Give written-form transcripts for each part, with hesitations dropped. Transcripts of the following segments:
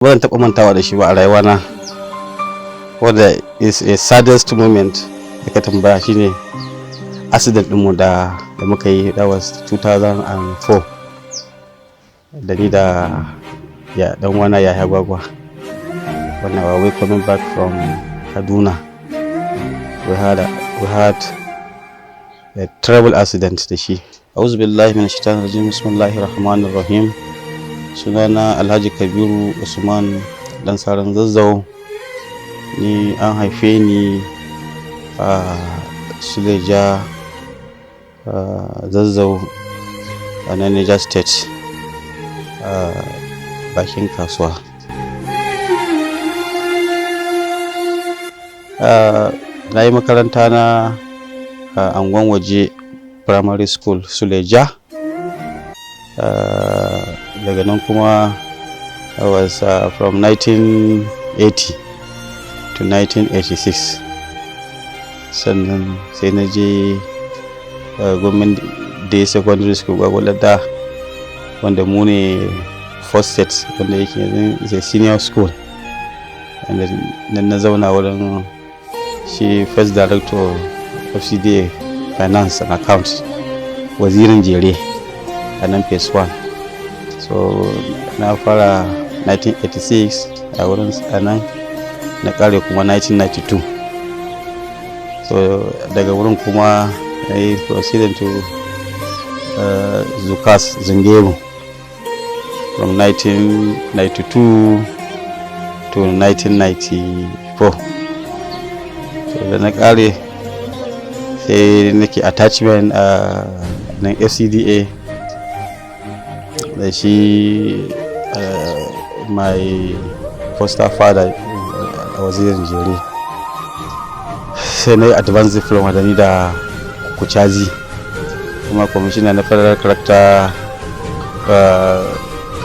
Ba zan taɓa mantawa da shi ba a rayuwana. Wanda is a saddest moment da ka tambaya shine accident ɗinmu da muka yi. That was 2004, da ni da ya dan wana ya Gwagwa. When we were coming back from Kaduna, we had a terrible accident da shi. Auzu billahi minash shaitanir rajim. Bismillahir rahmanir rahim. Sunana Alhaji Kabiru Usman Dan Saran Zazzau. Ni an haife ni a Suleja, Zazzau, a nan Niger State, a bakin kasuwa. Na yi makaranta na a Angon Waje Primary School, Suleja. Daga nan kuma I was from 1980 to 1986. Sannan sai na je Government Day Secondary School, Gwagwalada, wanda mu ne first set, wanda yake yanzu is a senior school. Nan na zauna wurin shi first director FCDA Finance and Account, Wazirin Jere, a nan Phase 1. So na fara 1986 a wurin, a nan na kare kuma 1992. So daga wurin kuma na yi proceeding to Zukas Zungeru from 1992 to 1994. So da na kare sai nake attachment a nan FCDA da shi my foster father, a Wazirin Jere. Sai na yi advanced diploma da ni da Kuchazi, kuma commissioner na Federal Character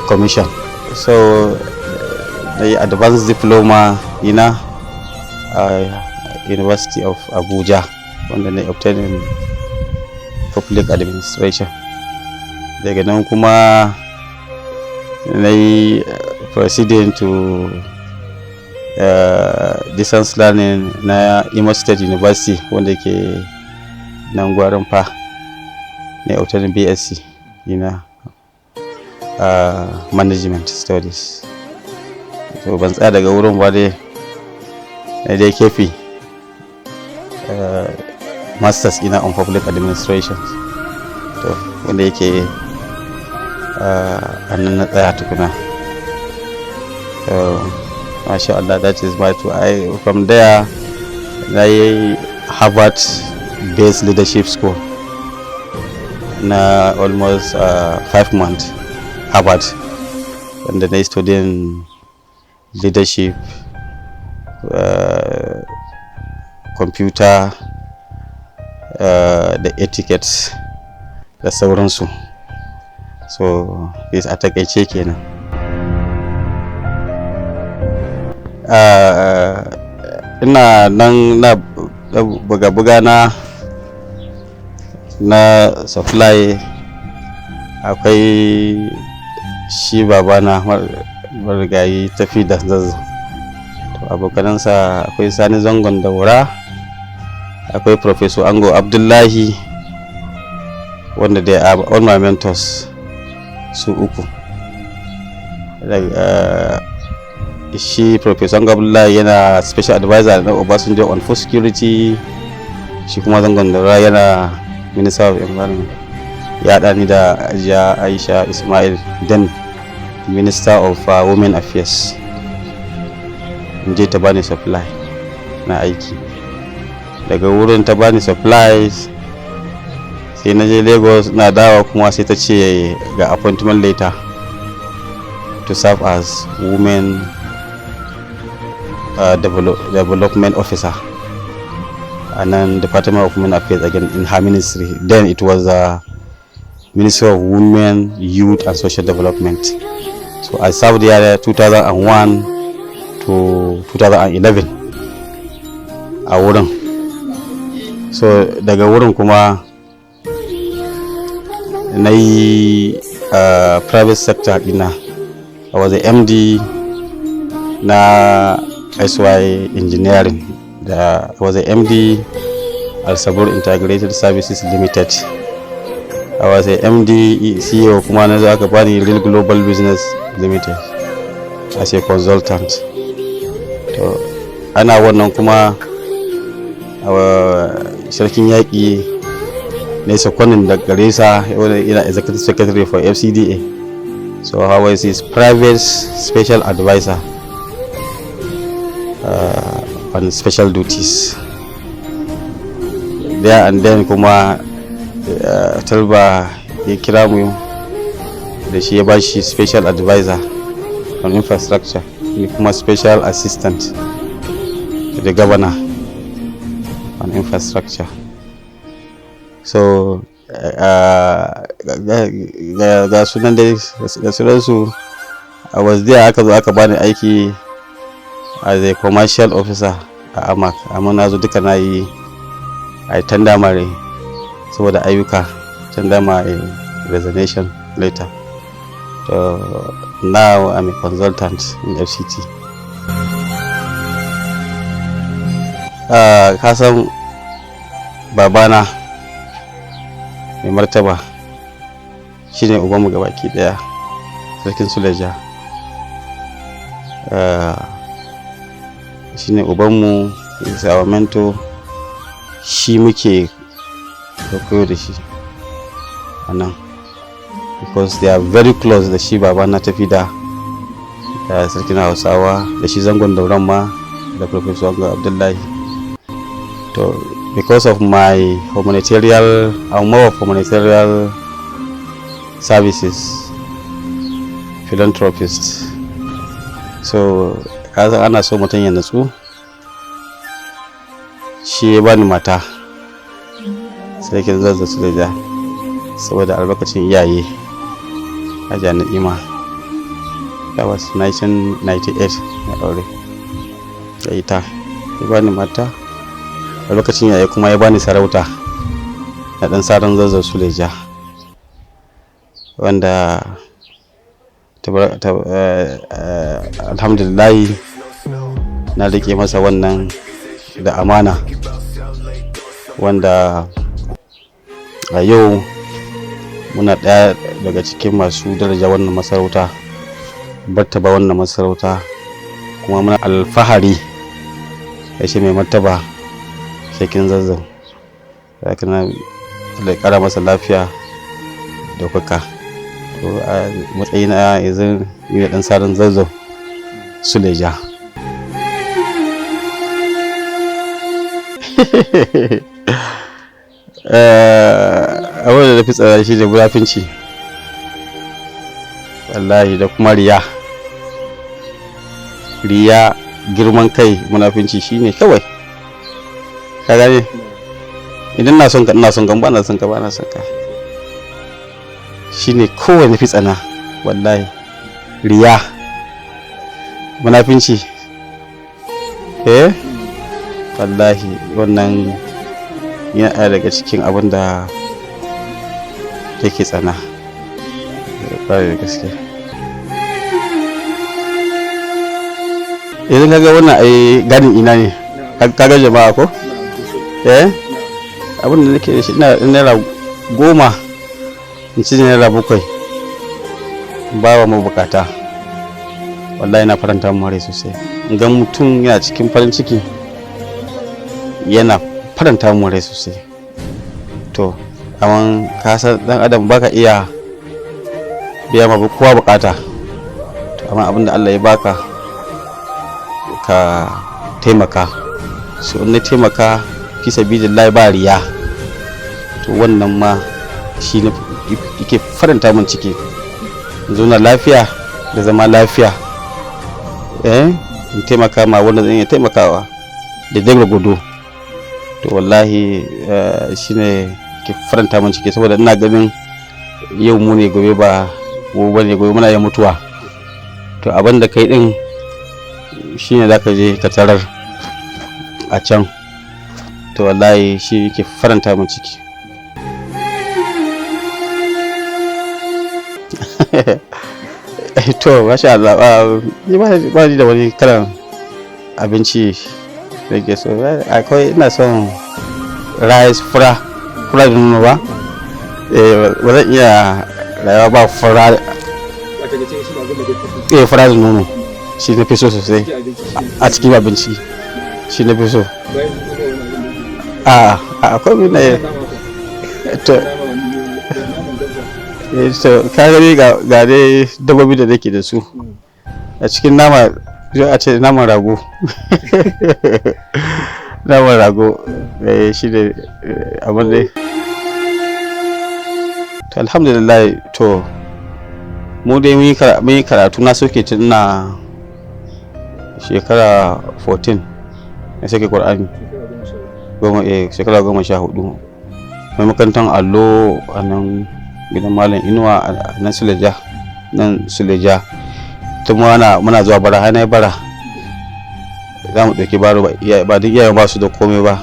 Commission. So na yi advanced diploma ina a University of Abuja, wanda na obtaining public administration. Daga nan kuma na yi proceeding to distance learning na Imo State University, wanda ke nan Gwarinpa. Na obtaining BSc ina management studies. So ban tsaya daga wurin ba dai, na dai kefi masters ina on public administration. To wanda yake a nan na tsaya tukuna. So masha Allah, that is my two. From there na yi Harvard based leadership school na almost 5 months, Harvard, wanda na yi studying leadership, computer, da etiquette da sauransu. So this a takaice kenan. Ina nan na buga-buga na supply. Akwai shi babana marigayi Tafi da Zazzau. To abokanansa akwai Sani Zangon Daura, akwai Professor Ango Abdullahi, wanda they are all my mentors, su uku. Shi Professor Ango Abdullahi yana special advisor na Obasanjo on food security. Shi kuma Zangon Daura yana Minister of Environment. Ya haɗa ni da Hajiya Aisha Ismail, then Minister of Women Affairs, in je ta bani supply na aiki. Daga wurin ta bani supplies, sai na je Lagos. Na dawa kuma sai ta ce ga appointment letter to serve as women development officer and then Department of Women Affairs again in her ministry. Then it was Ministry of Women, Youth and Social Development. So I served there 2001 to 2011 a wurin. So daga wurin kuma na yi private sector dina. I was a MD Na SY Engineering da was a MD Al-Sabur Integrated Services Limited. I was a MD CEO, kuma na zo aka bani Real Global Business Limited as a consultant. To, ana wannan kuma Sarkin Yaƙi ne seconding da gare sa ina executive secretary for FCDA. So I was his private special advisor on special duties there. And then kuma Talba ya kira mu da shi, ya ba shi special advisor on infrastructure, ni kuma special assistant to the governor on infrastructure. So ga sunan dai, ga sunansu. I was there, aka zo aka bani aiki as a commercial officer a AMAC, amma na zo duka na yi a tender mare saboda ayyuka, tender my resignation later. So now I'm a consultant in FCT. Ka san babana mai martaba shine ubanmu gabaki daya, Sarkin Suleja, shine ubanmu, is our mentor. Shi muke koyo da shi a nan because they are very close da shi. Babana tafi da Sarkin Hausawa, da shi Zangon Dauran ma, da Professor Abdullahi. To, because of my humanitarian, I'm more of humanitarian services, philanthropist. So kasan ana so mutum ya natsu. Shi ya bani mata, Sarkin Zazzau Suleja, saboda albarkacin iyaye, Hajiya Na'ima. That was 1998 na aure da ita. Ya bani mata albarkacin iyaye, kuma ya bani sarauta na Dan Saran Zazzau Suleja, wanda alhamdulillahi na rike masa wannan da amana, wanda a yau muna ɗaya daga cikin masu daraja wannan masarauta, martaba wannan masarauta, kuma muna alfahari da shi mai martaba Sarkin Zazzau. Haka da ƙara masa lafiya da kuka. To, a matsayina yanzu ni da Dan Saran Zazzau Suleja. Abin da fi tsara shi da munafinci wallahi, da kuma riya. Riya, girman kai, munafinci shine kawai. Ka gane, idan na son ka, ina son ka, ba na son ka, ba na son ka. Shine kowane fi tsana wallahi, riya, munafinci. Eh, wallahi wannan yana ɗaya daga cikin abin da yake tsana ƙwarai da gaske. Idan kaga wannan, ai ganin ina ne kaga jama'a ko? Eh, abin da nake da shi, ina da ₦10, in ci ₦7 ba wa mabukata, wallahi na faranta mu rai sosai. In ga mutum yana cikin farin ciki, yana faranta mu rai sosai. To, amma ka san dan adam baka iya biya ma kowa bukata. To, amma abin da Allah ya baka, ka taimaka. So in na taimaka fi sabilillahi, ba riya, to wannan ma shi ne yake faranta min ciki, zauna lafiya da zama lafiya. Eh, in taimaka ma wanda zan iya taimakawa da dai gwargwado, to wallahi shine ke faranta min ciki, saboda ina ganin yau mu ne, gobe ba mu bane, gobe muna yin mutuwa. To, abin da kai din shine zaka je ka tarar a can. To, wallahi shi ke faranta min ciki. To, masha Allah, ni ba ni da wani kalan abinci da ke so. Akwai, ina son rice, fura, fura da nono ba. Ba zan iya rayuwa ba fura. Eh, fura da nono shi na fi so sosai a cikin abinci, shi na fi so. A akwai mene to to ka gani, ga dai dabbobi da nake da su. A cikin nama, zai a ce naman rago, naman rago shi ne abin dai. To, alhamdulillah. To, mu dai mun yi karatu. Na soke tun na shekara 14 na soke Qur'ani, goma, shekara 14. Mai makarantar allo a nan gidan Malam Inuwa a nan Suleja, nan Suleja. Tun muna zuwa bara, har na bara, za mu ɗauki baro. Ba duk iyayen ba su da komai ba,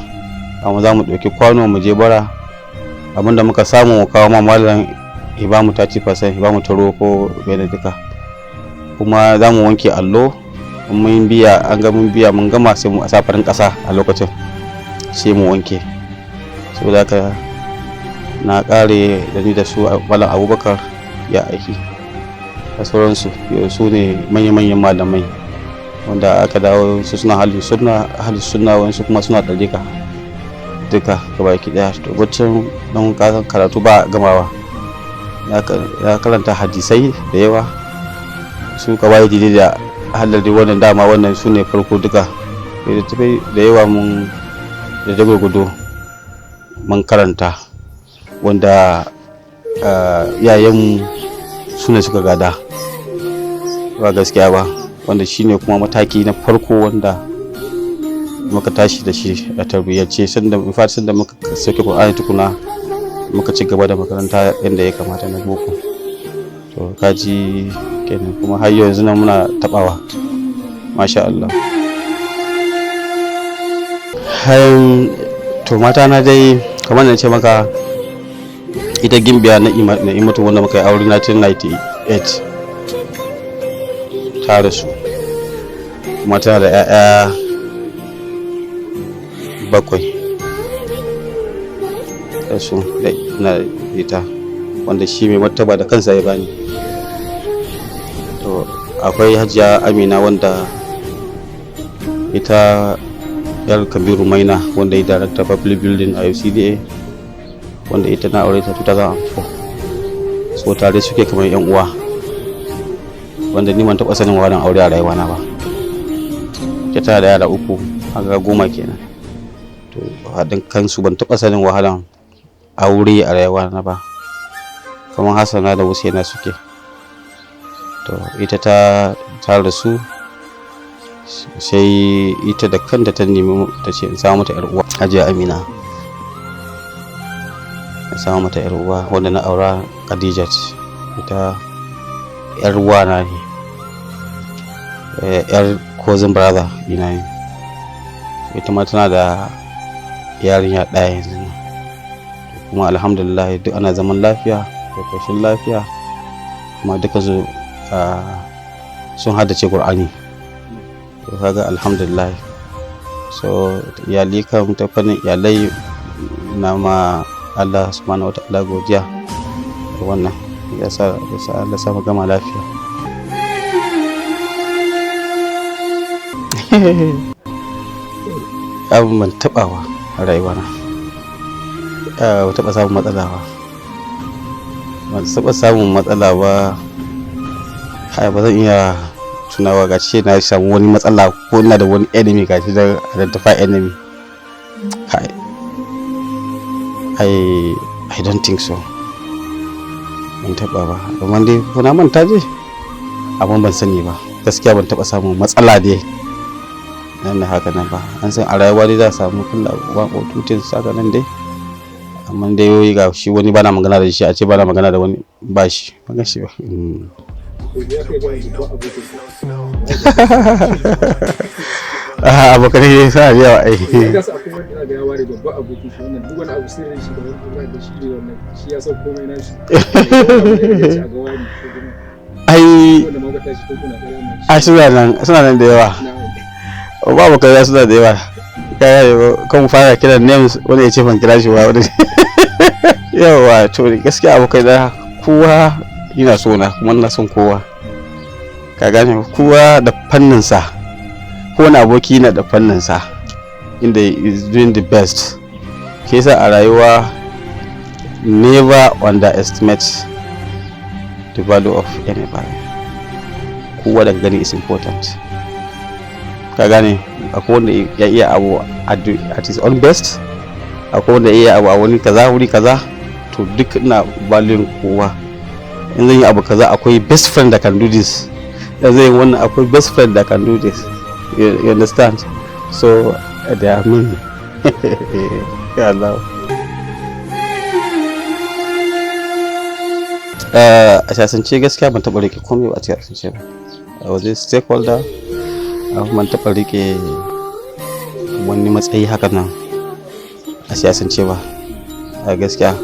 amma za mu ɗauki kwano mu je bara. Abinda muka samu mu kawo ma malam, ya ba mu 30%, ya ba mu taro ko bai da duka. Kuma za mu wanke allo, mun biya, an ga mun biya, mun gama, sai mu sa farin ƙasa a lokacin, sai mu wanke. Saboda haka na ƙare da ni da su Malam Abubakar ya aiki da sauransu. Su ne manya-manyan malamai wanda aka dawo. Su suna halin sunna, halin sunna, wasu kuma suna ɗarika duka gabaki ɗaya. To, baccin don kasan karatu ba gamawa. Na karanta hadisai da yawa, su kawai daidai da halari wannan dama, wannan su ne farko duka littattafai da yawa mun da gwargwado mun karanta, wanda iyayenmu su ne suka gada, ba gaskiya ba, wanda shine kuma mataki na farko wanda muka tashi da shi a tarbiyyance. Sanda sanda muka sauke Qur'ani tukuna, muka ci gaba da makaranta yadda ya kamata na boko. To, kaji kenan. Kuma har yanzu nan muna tabawa, masha Allah. Hayan, to, mata na dai, kamar na ce maka, ita Gimbiya na Imatu, wanda muka yi aure 1998, ta rasu, kuma tana da 'ya'ya bakwai da su da na ita, wanda shi mai martaba da kansa ya bani. To, akwai Hajiya Amina, wanda ita yar Kabiru Maina, wanda ya director public building a UCDA, wanda ita na aure ta 2004. So tare suke kamar yan uwa, wanda ni ban taɓa sanin wahalar aure a rayuwana ba. Ita tana da yara uku, haka 10 kenan. To, haɗin kansu, ban taɓa sanin wahalan aure a rayuwana ba, kamar Hassana da Husaina suke. To, ita ta rasu, sai ita da kanta ta nemi, ta ce in samu mata yar uwa. Hajiya Amina, na samu mata yar uwa wanda na aura, Khadija. Ita yar uwa na ne, yar cousin brother ina ne. Ita ma tana da yarinya ɗaya yanzu. Kuma alhamdulillah, duk ana zaman lafiya da koshin lafiya, kuma duka su sun haddace Qur'ani. To, kaga alhamdulillah. So iyali kam, ta fannin iyalai, na ma Allah subhanahu wa ta'ala godiya da wannan ya sa Allah sa mu gama lafiya. Abin ban taɓa ba a rayuwana, ban taɓa samun matsala ba, ban taɓa samun matsala ba. Kai, ba zan iya tunawa ga ce na samu wani matsala ko ina da wani enemy, ga shi da identify enemy. Kai, I don't think so. Ban taɓa ba, amma dai ko na manta je, amma ban sani ba. Gaskiya ban taɓa samun matsala dai nan da haka nan ba. An san a rayuwa dai za a samu kula one or two things haka nan dai, amma dai yoyi ga shi wani bana magana da shi, a ce bana magana da wani ba shi ba shi ba. Abokanai suna da yawa ai. Ka akwai wanda ga ya ware babban abokin shi, wannan duk wani abu sirrin shi da wani da shi ne, wannan shi ya san komai na shi. Ai Wanda ma ka tashi tun kuna ƙanana. Ai suna nan da yawa. Ba abokai suna da yawa. Kaya kan fara kiran names, wani ya ce ban kira shi ba, wani yawa. To gaskiya abokai da kowa yana so na, kuma ina son kowa, ka gane? Kowa da fannin sa, kowane aboki yana da fannin sa inda is doing the best. Shi yasa a rayuwa, never underestimate the value of anybody. Kowa daga gani is important, ka gane? Akwai wanda ya iya abu at his own best, akwai wanda ya iya abu a wani kaza, wuri kaza. To duk ina valuing kowa. In zan yi abu kaza, akwai best friend that can do this. In zan yi wannan, akwai best friend that can do this. You understand? So there are many. Ya Allah. A siyasance gaskiya ban taɓa rike komai ba a siyasance ba. I was a stakeholder, amma ban taɓa rike wani matsayi haka nan a siyasance ba a gaskiya.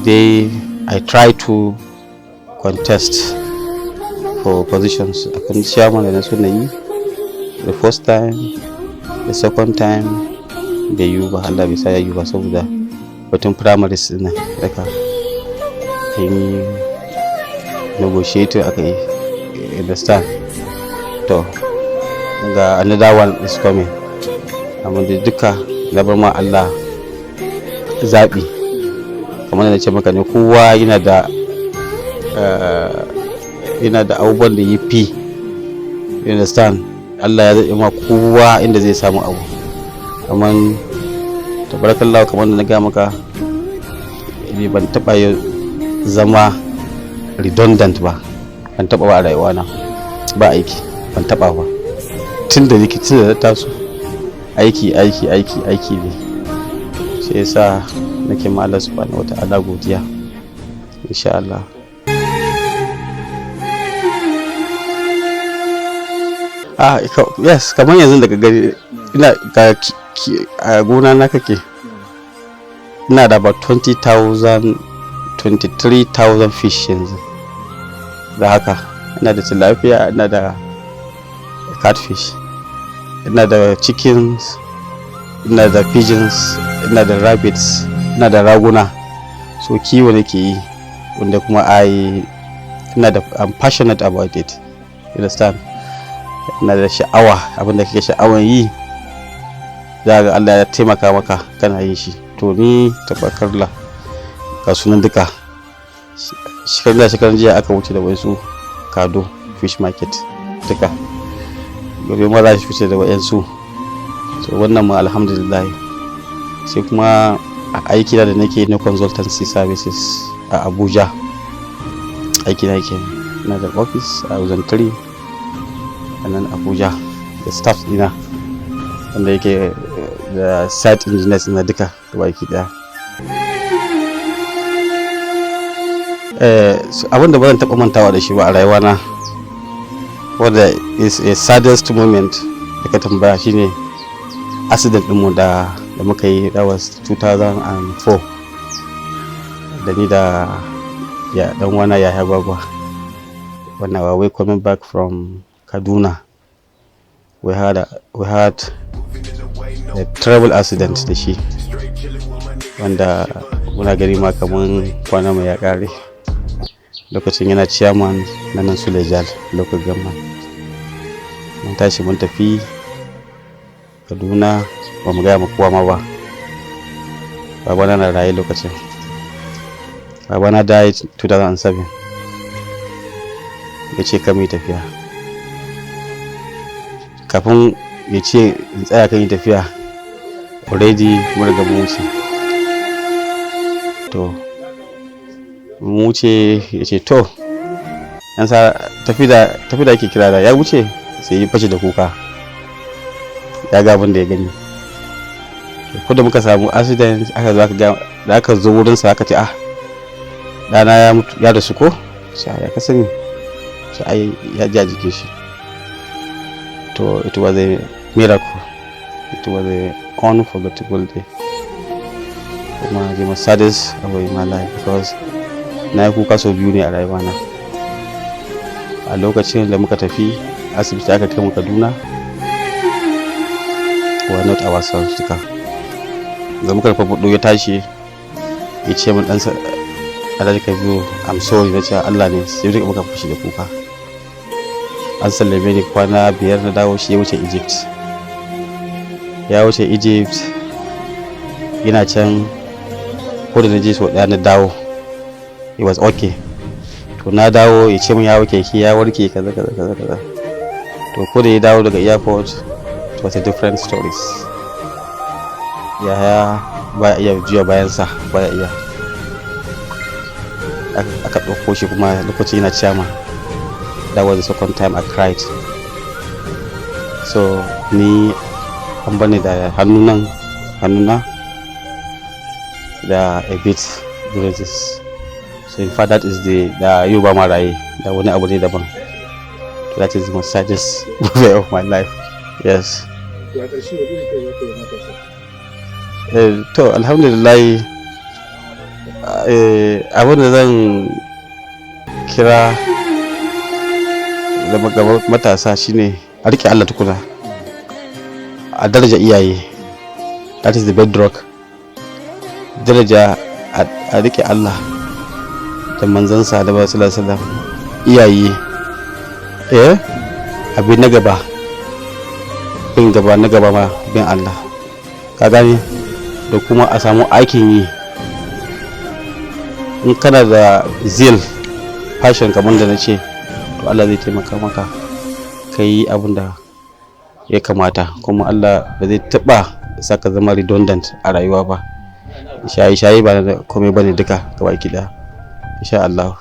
Dai I try to contest for positions. Akan chairman da na so na yi the first time, the second time bai yiwu ba, Allah bai sa ya yiwu ba, saboda batun primaries ɗin nan daga an yi negotiating aka yi, you understand? To ga another one is coming, amma da duka na bar ma Allah zaɓi. Kamar da na ce maka ne, kowa yana da abubuwan da ya fi, you understand? Allah ya zaɓi ma kowa inda zai samu abu. Amma tabarakallah, kamar da na gaya maka, ni ban taɓa zama redundant ba, ban taɓa ba a rayuwana. Ba aiki, ban taɓa ba. Tun da nake, tun da na taso, aiki, aiki, aiki, aiki ne. Shi yasa nake ma Allah subhanahu wata'ala godiya, insha Allah. Yes, kamar yanzu daga gani ina ga a gona na kake, ina da about 20,000, 23,000 fish yanzu da haka. Ina da tilapia, ina da catfish, ina da chickens, ina da pigeons, ina da rabbits, ina da raguna. So kiwo nake yi, wanda kuma I ina da I'm passionate about it, you understand? Ina da sha'awa. Abinda kake sha'awan yi, za ga Allah ya taimaka maka kana yin shi. To ni tabbakarla ga sunan duka. Shekaran da shekaran jiya aka wuce da wasu kado fish market duka, gobe ma za shi fice da wayansu. So wannan ma alhamdulillah. Sai kuma a aiki da nake na consultancy services a Abuja, aiki na ke ina da office a Zone 3 a nan Abuja, da staff dina wanda yake da site engineers na duka baki daya. Abin da ba zan taɓa mantawa da shi ba a rayuwana, wanda is a saddest moment da ka tambaya, shine accident ɗinmu da muka yi. That was 2004, da ni da ya dan wana ya gwagwa. When we were coming back from Kaduna, we had a terrible accident da shi, wanda muna gani ma kaman kwana mai ya kare. Lokacin yana chairman na nan Sulejal Local Government. Mun tashi mun tafi Kaduna, ba mu gaya ma kowa ma ba. Babana na raye lokacin. Babana died 2007. Ya ce kan yi tafiya. Kafin ya ce in tsaya kan yi tafiya, already mun riga mun wuce. To mun wuce, ya ce to yan sa tafi da tafi da ake kira da ya wuce, sai ya fashe da kuka, ya ga abin da ya gani. Ko da muka samu accident, aka zo aka ga da aka zo wurin sa, aka ce, "Ah, dana ya mutu, ya rasu ko?" Sai, "Ya ka sani?" Sai, "Ai ya ji a jikin shi." To it was a miracle, it was a unforgettable day, kuma the most saddest of my life, because na yi kuka sau biyu ne a rayuwana. A lokacin da muka tafi asibiti, aka kai mu Kaduna, we were not ourselves duka. Da muka farfaɗo, ya tashi ya ce min, "Ɗansa Alhaji Kabiru, I'm sorry." Na ce, "Allah ne." Sai duka muka fushi da kuka. An sallame ni, kwana 5 na dawo, shi ya wuce Egypt. Ya wuce Egypt, yana can. Ko da na je sau ɗaya na dawo, it was okay. To, na dawo, ya ce min ya warke, ki ya warke, kaza kaza kaza kaza. To, ko da ya dawo daga airport, it was a different stories. Yaya ba iya juya bayansa, ba ya iya. Aka ɗauko shi kuma lokacin yana chairman. That was the second time I cried. So ni an bani da hannu nan, hannuna da a bit bruises. So in fact, that is the da yau ba ma raye da wani abu ne daban. That is the most saddest way of my life, yes. To, a ƙarshe, wani kai za ka yi matasa? To, alhamdulillah, abin da zan kira da ga matasa shine a rike Allah tukuna, a daraja iyaye. That is the bedrock. Daraja, a rike Allah da manzansa da basu sallam, iyaye, abin na gaba, bin gaba na gaba ma bin Allah, ka gane, da kuma a samu aikin yi. In kana da zeal, passion, kamar da na ce, to Allah zai taimaka maka ka yi abin da ya kamata, kuma Allah ba zai taɓa saka zama redundant a rayuwa ba. Shaye-shaye ba komai bane duka gaba ki daya, insha Allah.